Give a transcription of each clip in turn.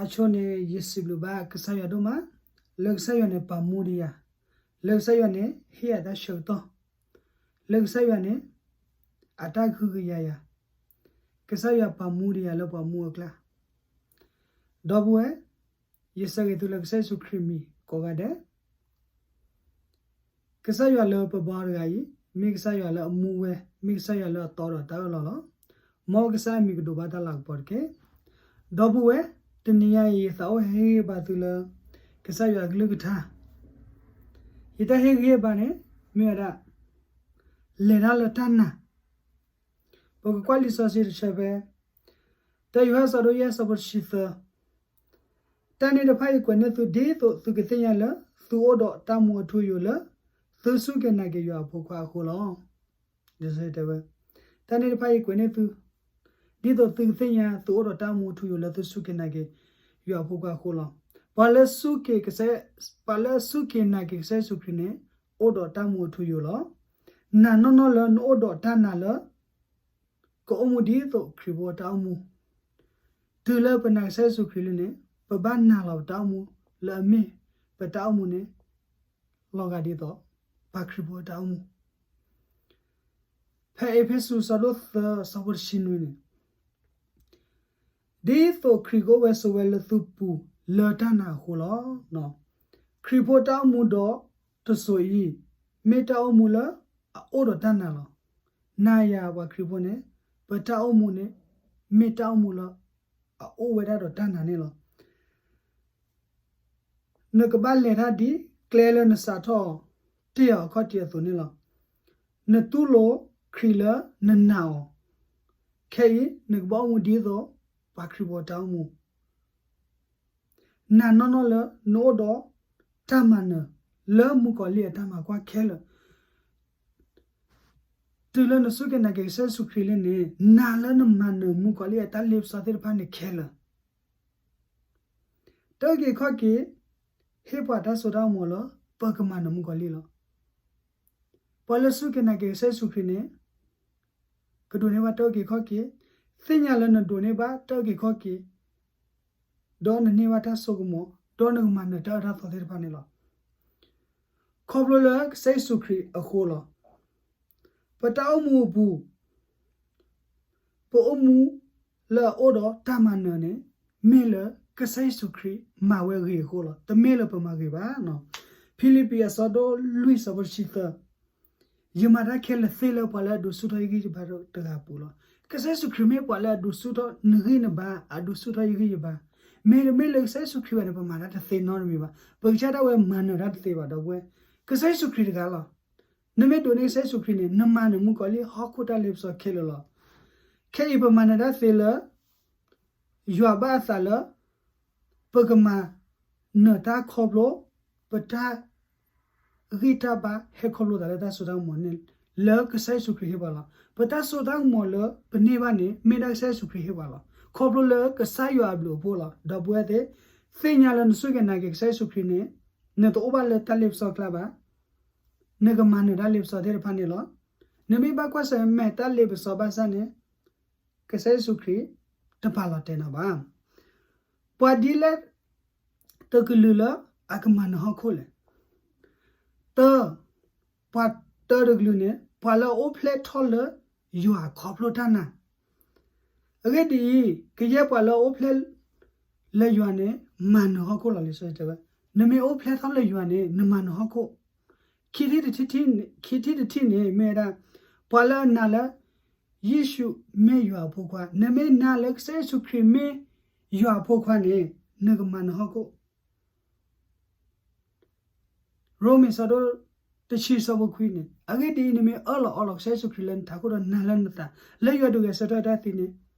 အဆိန့ၣ် ယစံးဘျုးဘၣ်ကစၢ်ယွၤဒိၣ်မး, လၢကစၢ်ယွၤန့ၣ်ပာ်မူဒံးယၤ, လၢကစၢ်ယွၤန့ၣ်ဟ့ၣ်ယၤတၢ်ဆၢကတီၢ်, လၢကစၢ်ယွၤန့ၣ် အတၢ်ကဟုကယာ်ယၤ, ကစၢ်ယွၤပာ်မူဒံးယၤလၢပှၤမူအကျါ. ဒီပုၢ်ဝဲၢ်, ယဆၢဂ့ၤသုလၢကစၢ်ယ့ၣ်ၡူးခရံာ်မံၤကိးဂၤဒဲး. ကစၢ်ယွၤလၢပဘါတဂၤအံၤ, မ့ၢ်ကစၢ်ယွၤလၢအမူဝဲ, မ့ၢ်ကစၢ်ယွၤလၢအတီဒီးတၢ်အၢၣ်လီၤလီၤ. မ်ကစၢ်အမံၤကဒိးဘၣ်တၢ်လၤကပီၤတက့ၢ်. ဒီပုၢ်ဝဲၢ်, တနံၤညါအံၤ ယသးအိၣ်ဟ့ၣ်ဂံၢ်ဟ့ၣ်ဘါသုလၢ ကစၢ်ယွၤအကလုၢ်ကထါ. ယတၢ်ဟ့ၣ်ဂံၢ်ဟ့ၣ်ဘါန့ၣ် မ့ၢ်ဝဲဒၣ် လဲၤတၢ်လၢတၢ်နာ်. ပကကွၢ်လံာ်စီဆှံတဆၢဖဲ တၢယိၤဟၣ်အဆၢဒိၣ်ယဲၢ်အဆၢဖိတဆံသၢ, တၢ်န့ၣ်တဖၣ်အံၤကွဲးန့ၢ်သု ဒ်သိးသုကသ့ၣ်ညါလၢ သုအိၣ်ဒီးတၢ်မူအထူအယိာ်လၢ သုစူၢ်က့ၤနာ်က့ၤယွၤအဖိခွါအဃိလီၤ. တဲဝဲ, တၢ်န့ၣ်တဖၣ်အံၤကွဲးန့ၢ်သု ဒ်သိးသုကသ့ၣ်ညါ သုအိၣ်ဒီးတၢ်မူအထူအယိာ်လၢသုစူၢ်က့ၤနာ်က့ၤ ယွၤအဖိခွါအဃိလီၤ. ပှၤလၢစူၢ်က့ၤကစၢ်, ပှၤလၢအစူၢ်က့ၤနာ်က့ၤကစၢ်ယ့ၣ်ၡူးခရံာ်န့ၣ် အိၣ်ဒီးတၢ်မူအထူအယိာ်လီၤ. နာ်နီၢ်နီၢ်လၢနအိၣ်ဒီးတၢ်နာ်လၢ ကအိၣ်မူဒ်သိးခရံာ်ဖိအတၢ်အိၣ်မူ. တုၤလၢပနာ်ကစၢ်ယ့ၣ်ၡူးခရံာ်လံန့ၣ် ပဘၣ်နာ်လီၤပတၢ်အိၣ်မူလၢအမ့ၢ်ပတၢ်အိၣ်မူန့ၣ် လီၤဂာ်ဒ်သိး ပှၤခရံာ်ဖိအတၢ်အိၣ်မူ. ဖဲအ့းဖ့းစူးအဆၢဒိၣ်သၢအဆၢဖိတဆံနွံန့ၣ်, ဒ်သိးခရံာ်ကအိၣ်ဝဲဆိးဝဲလၢသုပူၤလၢတၢ်နာ်အဃိလီၤ. ခရံာ်ဖိတၢ်အိၣ်မူဒီးတစိၤအံၤ မ့ၢ်တၢ်အိၣ်မူလၢအအိၣ်ဒီးတၢ်နာ်လီၤ. နာ်ယၤပှၤခရံာ်ဖိန့ၣ် ပတၢ်အိၣ်မူန့ၣ် မ့ၢ်တၢ်အိၣ်မူလၢအအိၣ်ဝဲဒၣ်ဒီးတၢ်နာ်န့ၣ်လီၤ. နကဘၣ်လဲၤတၢ်ဒ်ကျဲလၢနစးထီၣ်တ့ၢ်အီၤအခီၣ်ထံးအသိးန့ၣ်လီၤ. နတူၢ်လိာ်ခရံာ်လၢနနာ်အီၤ, ခဲအံၤနကဘၣ်အိၣ်မူဒ်သိးပှၤခရံာ်ဖိအတၢ်အိၣ်မူ. နာ်နီၢ်နီၢ်လၢနအိၣ်ဒီးတၢ်မၤနၢၤလၢမုၣ်ကီၤလံၢ်အတၢ်မၤကွၢ်ခဲလၢာ်. တုၤလၢနစူၢ်က့ၤနာ်က့ၤကစၢ်ယ့ၣ်ၡူးခရံာ်လံန့ၣ် နာ်လၢနမၤနၢၤမုၣ်ကီၤလံၢ်အတၢ်လ့ပစီသ့ၣ်တဖၣ်န့ၣ်ခဲလၢာ်. တၢ်အုၣ်က့ၤခီၣ်က့ၤ ဟ့ၣ်ပှၤတၢ်စိတၢ်ကမီၤလၢ ပကမၤနၢၤမုၣ်ကီၤလံၢ်လီၤ. ပှၤလၢစူၢ်က့ၤနာ်က့ၤကစၢ်ယ့ၣ်ၡူးခရံာ်န့ၣ် ကဒိးန့ၢ်ဘၣ်တၢ်အုၣ်က့ၤခီၣ်က့ၤ, သ့ၣ်ညါလၢနဒိးန့ၢ်ဘၣ်တၢ်အုၣ်က့ၤခီၣ်က့ၤ ဒီးနန့ၢ်ဘၣ်တၢ်စိကမီၤ, ဒီးနကမၤနၢၤတၢ်အၢတၢ်သီသ့ၣ်တဖၣ်န့ၣ်လီၤ. ခီဖျိလၢကစၢ်ယ့ၣ်ၡူးခရံာ်အဃိလီၤ. ပတၢ်အိၣ်မူအပူၤ ပအိၣ်မူလၢအအိၣ်ဒီးတၢ်မၤနၢၤန့ၣ် မ့ၢ်လၢကစၢ်ယ့ၣ်ၡူးခရံာ်မၤဝဲအဂ့ၤအဃိလီၤ. တမ့ၢ်လၢပမၤဂ့ၤဘၣ်. ဖံလံးပံးအဆၢဒိၣ်လွံၢ်အဆၢဖိတဆံသၢ, ယမၤတၢ်ခဲလၢာ်သ့လၢပှၤလၢအဒိးဆူၣ်ထီၣ်ယဂံၢ်ယဘါတဂၤအပူၤလီၤ. ကစၢ်ယ့ၣ်ၡူးခရံာ်မ့ၢ်ပှၤလၢအဒိးဆူၣ်ထီၣ်နဂံၢ်နဘါ, အဒိးဆူၣ်ထီၣ်ယဂံၢ်ယဘါ. မ့တမ့ၢ်လၢကစၢ်ယ့ၣ်ၡူးခရံာ်ဘၣ်န့ၣ် ပမၤတၢ်တသ့နီတမံၤဘၣ်. ပကစၢ်ဒၣ်ဝဲမၤနၢၤတၢ်တသ့ဘၣ် ဒီပုၢ်ဝဲၢ်. ကစၢ်ယ့ၣ်ၡူးခရံာ်တဂၤလီၤ. နမ့ၢ်ဒိးန့ၢ်ကစၢ်ယ့ၣ်ၡူးခရံာ်န့ၣ် နမၤနၢၤမုၣ်ကီၤလံၢ်ဟီၣ်ခိၣ်တၢ်လ့ပစီခဲလၢာ်လီၤ. ခဲအံၤပမၤနၢၤတၢ်သ့လၢ ယွၤဘၣ်အသးလၢ ပကမၤနၢၤတၢ်ခီဖျိ ပတၢ်ဂံၢ်တၢ်ဘါဟဲခီဖျိသးလၢတၢ်စိတၢ်ကမီၤန့ၣ် လၢကစၢ်ယ့ၣ်ၡူးခရံာ်ဟ့ၣ်ပှၤလီၤ. ပတၢ်စိတၢ်ကမီၤလၢပန့ၢ်ဘၣ်န့ၣ် မ့ၢ်ဒၣ်ကစၢ်ယ့ၣ်ၡူးခရံာ်ဟ့ၣ်ပှၤလီၤ. ခီဖျိလၢကစၢ်ယွၤအဘျုးအဖှိၣ်လီၤ. ဒီပုၢ်ဝဲၢ်သ့ၣ်, သ့ၣ်ညါလၢနစူၢ်က့ၤနာ်က့ၤကစၢ်ယ့ၣ်ၡူးခရံာ်န့ၣ် နတအိၣ်ဘၣ်လၢတၢ်လ့ပစီအကျါဘၣ်. နကမၤနၢၤတၢ်လ့ပစီသ့ၣ်တဖၣ်န့ၣ်လီၤ. နမ့ၢ်ဘၣ်ကွၢ်ဆၢၣ်မဲာ်တၢ်လ့ပစီဘၣ်ဆၣ်န့ၣ် ကစၢ်ယ့ၣ်ၡူးခရံာ် တပာ်လီၤတဲာ်နၤဘၣ်. ပှၤဒ်လဲၣ်တကလုာ်လၢအကမၤနၢၤဟီၣ်ခိၣ်လဲၣ်. တၢ, ပှၤတၢတကလုာ်န့ၣ် ပှၤလၢအအိၣ်ဖျဲၣ်ထီၣ်လၢယွၤခီဖျိတၢ်နာ်. အဂ့ၢ်ဒ်အံၤ, ကယဲၢ်ပှၤလၢအအိၣ်ဖျဲၣ်လၢယွၤန့ၣ် မၤနၢၤဟီၣ်ခိၣ်လီၤ. လံာ်စီဆှံတဲဝဲ, နမ့ၢ်အိၣ်ဖျဲၣ်ထီၣ်လၢယွၤန့ၣ် နမၤနၢၤဟီၣ်ခိၣ်. ခံထံၣ်တထံၣ်, ခံထံၣ်တထံၣ်န့ၣ် မ့ၢ်ဝဲဒၣ် ပှၤလၢအနာ်လၢ ယ့ၣ်ၡူးမ့ၢ်ယွၤအဖိခွါ, နမ့ၢ်နာ်လၢကစၢ်ယ့ၣ်ၡူးခရံာ်မ့ၢ်ယွၤအဖိခွါန့ၣ် နကမၤနၢၤဟီၣ်ခိၣ်. ရိမ့ၤအဆၢဒိၣ်တဆံအဆၢဖိခွံန့ၣ်, အဂ့ၢ်ဒ်အံၤ, နမ့ၢ်အၢၣ်လီၤအီလီၤကစၢ်ယ့ၣ်ၡူးခရံာ်လၢနထးခိၣ်ဒီးနာ်လၢနသး လၢယွၤဒုးဂဲၤဆၢထၢၣ်တၢ်သံန့ၣ်,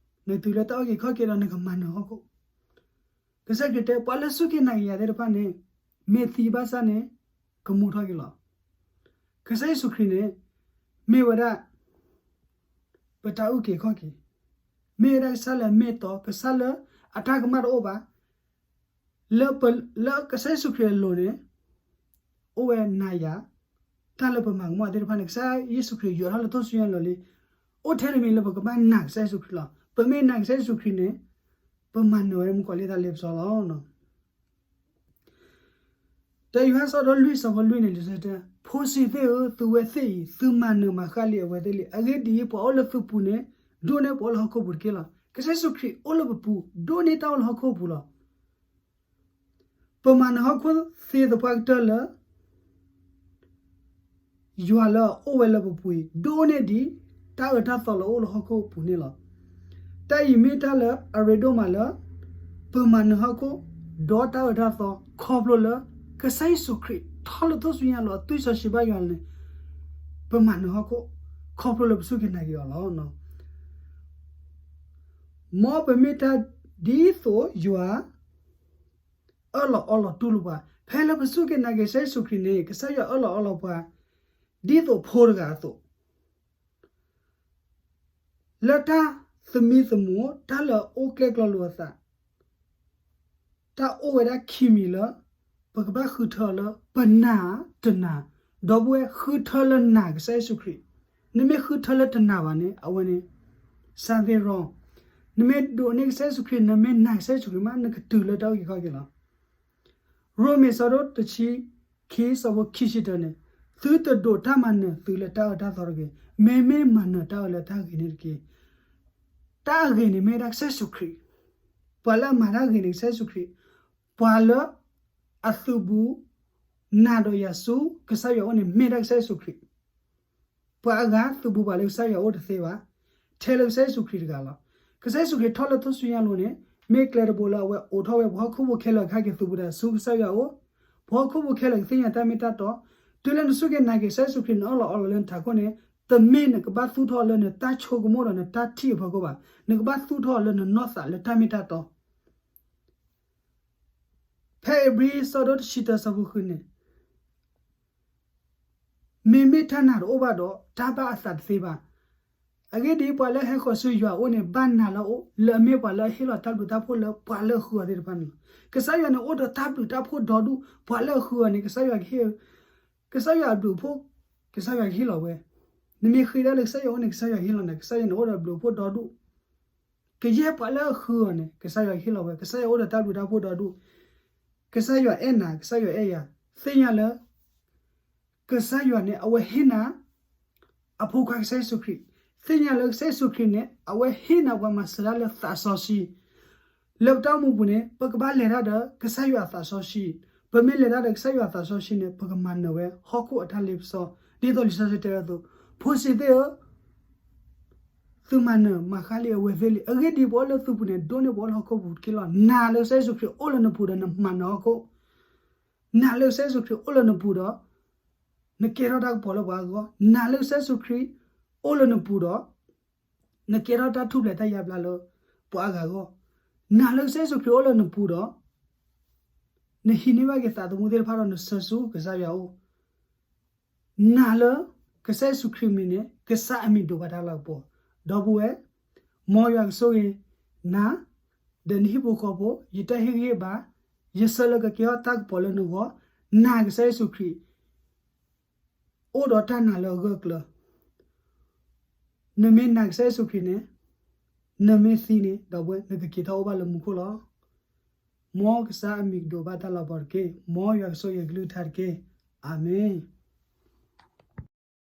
နတုၤလၢတၢ်အုၣ်က့ၤခီၣ်က့ၤဒီးနကမၤနၢၤဟီၣ်ခိၣ်. ကစၢ်ခရံာ်တဲ ပှၤလၢစူၢ်က့ၤနာ်က့ၤယၤသ့ၣ်တဖၣ်န့ၣ် မ့ၢ်သံဘၣ်ဆၣ်န့ၣ် ကမူထီၣ်က့ၤလီၤ. ကစၢ်ယ့ၣ်ၡူးခရံာ်န့ၣ် မ့ၢ်ဝဲဒၣ် ပတၢ်အုၣ်က့ၤခီၣ်က့ၤ, မ့ၢ်ဝဲဒၣ်ကစၢ်လၢအမ့ၢ်အတီ, ကစၢ်လၢအတၢ်ကမၣ်တအိၣ်ဘၣ်. လၢပ, လၢကစၢ်ယ့ၣ်ၡူးခရံာ်အလိၤန့ၣ် အိၣ်ဝဲနၤယၤ, တၢ်လၢပမၤကမၣ်သ့ၣ်တဖၣ်န့ၣ် ကစၢ်ယ့ၣ်ၡူးခရံာ်ယွၤထီၣ်လၢထူၣ်စုညါအလီၢ်လံ. အိၣ်ထဲတမံၤလၢပကဘၣ်နာ်ကစၢ်ယ့ၣ်ၡူးခရံာ်လီၤ. ပမ့ၢ်နာ်ကစၢ်ယ့ၣ်ၡူးခရံာ်န့ၣ် ပမၤနၢၤဝဲမုၣ်ကီၤလံၢ်တၢ်လ့ပစီလီၤ. တၢယိၤဟၣ်အဆၢဒိၣ်လွံၢ်အဆၢဖိလွံၢ်န့ၣ် လံာ်စီဆှံတဲ, ဖိဆံးသ့ၣ်ဧၢ, သုဝဲသ့ၣ်အံၤ သုမၤနၢၤမၤဃၣ်လံအဝဲသ့ၣ်လံ. အဂ့ၢ်ဒ်အံၤ, ပှၤအိၣ်လၢသုပူၤန့ၣ် ဒိၣ်န့ၢ်ပှၤအိၣ်လၢဟီၣ်ခိၣ်ပူၤတက့ၢ်လီၤ. ကစၢ်ယ့ၣ်ၡူးခရံာ်အိၣ်လၢပပူၤ, ဒိၣ်န့ၢ်တၢ်အိၣ်လၢဟီၣ်ခိၣ်ပူၤလီၤ. ပမၤနၢၤဟီၣ်ခိၣ်သ့ၣ်တဖၣ်ကတၢၢ်လၢ ယွၤလၢအအိၣ်ဝဲလၢပပူၤအံၤ ဒိၣ်န့ၢ်ဒံးတၢ်အၢတၢ်သီလၢအအိၣ်လၢဟီၣ်ခိၣ်ပူၤန့ၣ်လီၤ. တၢ်အံၤမ့ၢ်တၢ်လၢအရ့ဒိၣ်မးလၢ ပမၤနၢၤဟီၣ်ခိၣ် ဒီးတၢ်အၢတၢ်သီ ခီဖျိလၢ ကစၢ်ယ့ၣ်ၡူးခရံာ် ထီၣ်လၢထူၣ်စုညါလီၤ အသွံၣ်စီဆှံဘၣ်ယွၤန့ၣ် ပမၤနၢၤဟီၣ်ခိၣ် ခီဖျိလၢပစူၢ်က့ၤနာ်က့ၤအီၤလီၤ. မ်ပမ့ၢ်တၢ်ဒ်သိးယွၤ အၢၣ်လီၤအီလီၤတူၢ်လိာ်ပှၤ, ဖဲလၢပစူၢ်က့ၤနာ်က့ၤကစၢ်ယ့ၣ်ၡူးခရံာ်န့ၣ် ကစၢ်ယွၤအၢၣ်လီၤအီလီၤပှၤ ဒ်သိးဖိတဂၤအသိး လၢတၢ်သမံသမိး တၢ်လၢအအိၣ်ကျဲၣ်ကျီလိာ်အသး တၢ်အိၣ်ဝဲဒၣ်ခံမံၤလၢ ပကဘၣ်ဃုထၢအီၤလၢ ပနာ်တနာ်, ဒီပုၢ်ဝဲၢ် ဃုထၢလၢနာ်ကစၢ်ယ့ၣ်ၡူးခရံာ်, နမ့ၢ်ဃုထၢလၢတနာ်ဘၣ်န့ၣ် အဝဲန့ၣ် something wrong. နမ့ၢ်ဒိးန့ၢ်ကစၢ်ယ့ၣ်ၡူးခရံာ် နမ့ၢ်နာ်ကစၢ်ယ့ၣ်ၡူးခရံာ်မး နကတုၤလၢတၢ်အုၣ်က့ၤခီၣ်က့ၤလီၤ. ရိမ့ၤအဆၢဒိၣ်တဆံခံ အဆၢဖိခံဆံတၢန့ၣ်, သုတဒိးတၢ်မၤနၢၤသုလၢတၢ်အၢတၢ်သီတဂ့ၤ, မ့မ့ၢ်မၤနၢၤတၢ်အၢလၢတၢ်ဂ့ၤန့ၣ်တက့ၢ်. တၢ်အဂ့ၤန့ၣ်မ့ၢ်ဒၣ်ကစၢ်ယ့ၣ်ၡူးခရံာ်, ပှၤလၢအမၤတၢ်ဂ့ၤန့ၣ် ကစၢ်ယ့ၣ်ၡူးခရံာ်, ပှၤလၢအသုးဘူးနၤဒီးယၤဆူကစၢ်ယွၤအအိၣ်န့ၣ် မ့ၢ်ဒၣ်ကစၢ်ယ့ၣ်ၡူးခရံာ်. ပှၤအဂၤသုးဘူးပှၤလၢကစၢ်ယွၤအအိၣ်တသ့ဘၣ်, ထဲလၢကစၢ်ယ့ၣ်ၡူးခရံာ်တဂၤလီၤ. ကစၢ်ယ့ၣ်ၡူးခရံာ်ထီၣ်လၢထူၣ်စုညါအလိၤန့ၣ် မ့ၢ်ကျဲတဘိလၢအဝဲအိးထီၣ်ဝဲ ပှၤဟီၣ်ခိၣ်ဖိခဲလၢာ်ကဟဲက့ၤသုးဘူးတၢ်ဆူကစၢ်ယွၤအအိၣ်, ပှၤဟီၣ်ခိၣ်ဖိခဲလၢာ်ကသ့ၣ်ညါတၢ်မ့ၢ်တၢ်တီ, တုၤလၢနစူၢ်က့ၤနာ်က့ၤကစၢ်ယ့ၣ်ၡူးခရံာ် နအၢၣ်လီၤအီလီၤလၢနထးခိၣ်န့ၣ် တမ့ၢ်နကဘၣ်သူၣ်ထီၣ်လၢနတၢ်ဆိကမိၣ်ဒီးနတၢ်ထံၣ်အဖီခိၣ်ဘၣ်, နကဘၣ်သူၣ်ထီၣ်လၢနနီၢ်သးလၢတၢ်မ့ၢ်တၢ်တီ. ဖဲဧ့ၤဘြံၤအဆၢဒိၣ်တဆံတၢ အဆၢဖိဃုန့ၣ်, မ့မ့ၢ်တၢ်နာ်တအိၣ်ဘၣ်ဒီး တၢ်ဘၣ်အသးတသ့ဘၣ်. အဂ့ၢ်ဒ်အံၤ, ပှၤလၢအဟဲဃီၤဆူယွၤအအိၣ်န့ၣ် ဘၣ်နာ်လၢအအိၣ်လၢအမ့ၢ်ပှၤလၢအဟ့ၣ်လီၤတၢ်ဘျုးတၢ်ဖှိၣ်လၢပှၤလၢအဃုအီၤသ့ၣ်တဖၣ်န့ၣ်လီၤ. ကစၢ်ယွၤန့ၣ်အိၣ်ဒီးတၢ်ဘျုးတၢ်ဖှိၣ်ဒီဒူၣ်, ပှၤလၢအဃုအီၤန့ၣ် ကစၢ်ယွၤကဟ့ၣ်, ကစၢ်ယွၤအဘျုးအဖှိၣ် ကစၢ်ယွၤကဟ့ၣ်လီၤဝဲ. နမ့ၢ်ဃ့ဒၣ်လၢကစၢ်ယွၤအအိၣ်န့ၣ် ကစၢ်ယွၤကဟ့ၣ်လီၤနၤ, ကစၢ်ယွၤန့ၣ်အိၣ်ဒီးဘျုးဖှိၣ်ဒီဒူၣ်. ကယဲၢ်ပှၤလၢအဃုအီၤန့ၣ် ကစၢ်ယွၤကဟ့ၣ်လီၤဝဲ, ကစၢ်ယွၤအိၣ်ဒီးတၢ်ဘျုးတၢ်ဖှိၣ်ဒီဒူၣ်. ကစၢ်ယွၤအဲၣ်နၤ, ကစၢ်ယွၤအဲၣ်ယၤ, သ့ၣ်ညါလၢ ကစၢ်ယွၤန့ၣ် အဝဲဟ့ၣ်နၤ အဖိခွါကစၢ်ယ့ၣ်ၡူးခရံာ်, သ့ၣ်ညါလၢကစၢ်ယ့ၣ်ၡူးခရံာ်န့ၣ် အဝဲဟ့ၣ်နၤပှၤမၤစၢၤတၢ်လၢသးစီဆှံ လၢပတၢ်အိၣ်မူပူၤန့ၣ် ပကဘၣ်လဲၤတၢ်ဒီးကစၢ်ယွၤအသးစီဆှံ, ပမ့ၢ်လဲၤတၢ်ဒီးကစၢ်ယွၤအသးစီဆှံန့ၣ် ပကမၤနၢၤဝဲဟီၣ်ခိၣ်အတၢ်လ့ပစီ, ဒ်သိးလံာ်စီဆှံတဲဝဲအသိး, ဖိဆံးသ့ၣ်ဧၢ, သုမၤနၢၤမၤဃၣ်လံအဝဲသ့ၣ်လံ. အဂ့ၢ်ဒ်အံၤ, ပှၤအိၣ်လၢသုးပူၤန့ၣ် ဒိၣ်န့ၢ်ပှၤအိၣ်လၢဟီၣ်ခိၣ်ပူၤတက့ၢ်လီၤ. နာ်လၢကစၢ်ယ့ၣ်ၡူးခရံာ်အိၣ်လၢနပူၤဒီးနမၤနၢၤဟီၣ်ခိၣ်, နာ်လၢကစၢ်ယ့ၣ်ၡူးခရံာ်အိၣ်လၢနပူၤဒီး နကဲထီၣ်တၢ်ကပီၤလၢပှၤအဂီၢ်, နာ်လၢကစၢ်ယ့ၣ်ၡူးခရံာ်အိၣ်လၢနပူၤဒီး နကဲထီၣ်တၢ်ထူၣ်ဖျဲးတၢ်ယါဘျါလၢပှၤအါဂၤအဂီၢ်, နာ်လၢကစၢ်ယ့ၣ်ၡူးခရံာ်အိၣ်လၢနပူၤဒီး နဟံးန့ၢ်ဘၣ်က့ၤသးသမူသ့ၣ်တဖၣ်ဒီးနဆၢဆူကစၢ်ယွၤအအိၣ်, နာ်လၢကစၢ်ယ့ၣ်ၡူးခရံာ်မံၤန့ၣ် ကစၢ်အမံၤဒိးဘၣ်တၢ်လၤကပီၤ, ဒီပုၢ်ဝဲၢ်, မ်ယွၤကဆိၣ်ဂ့ၤနၤ, ဒီးနဟံၣ်ဖိဃီဖိ, ယတၢ်ဟ့ၣ်ဂံၢ်ဟ့ၣ်ဘါ, ယဆၢလၢကကဲထီၣ်တၢ်ကပီၤလၢနဂီၢ်, နာ်ကစၢ်ယ့ၣ်ၡူးခရံာ် အိၣ်ဒီးတၢ်နာ်လၢအဂၢၢ်ကျၢၤ, နမ့ၢ်နာ်ကစၢ်ယ့ၣ်ၡူးခရံာ်န့ၣ်, နမ့ၢ်သံန့ၣ် ဒီပုၢ်ဝဲၢ် နကက့ၤထီၣ်အိၣ်ဘၣ်လၢမူခိၣ်လီၤ. မ်ကစၢ်အမံၤကဒိးဘၣ်တၢ်လၤကပီၤတက့ၢ်. မ်ယွၤကဆိၣ်ဂ့ၤကလုၢ်ကထါတက့ၢ်. အၤမ့ၣ်.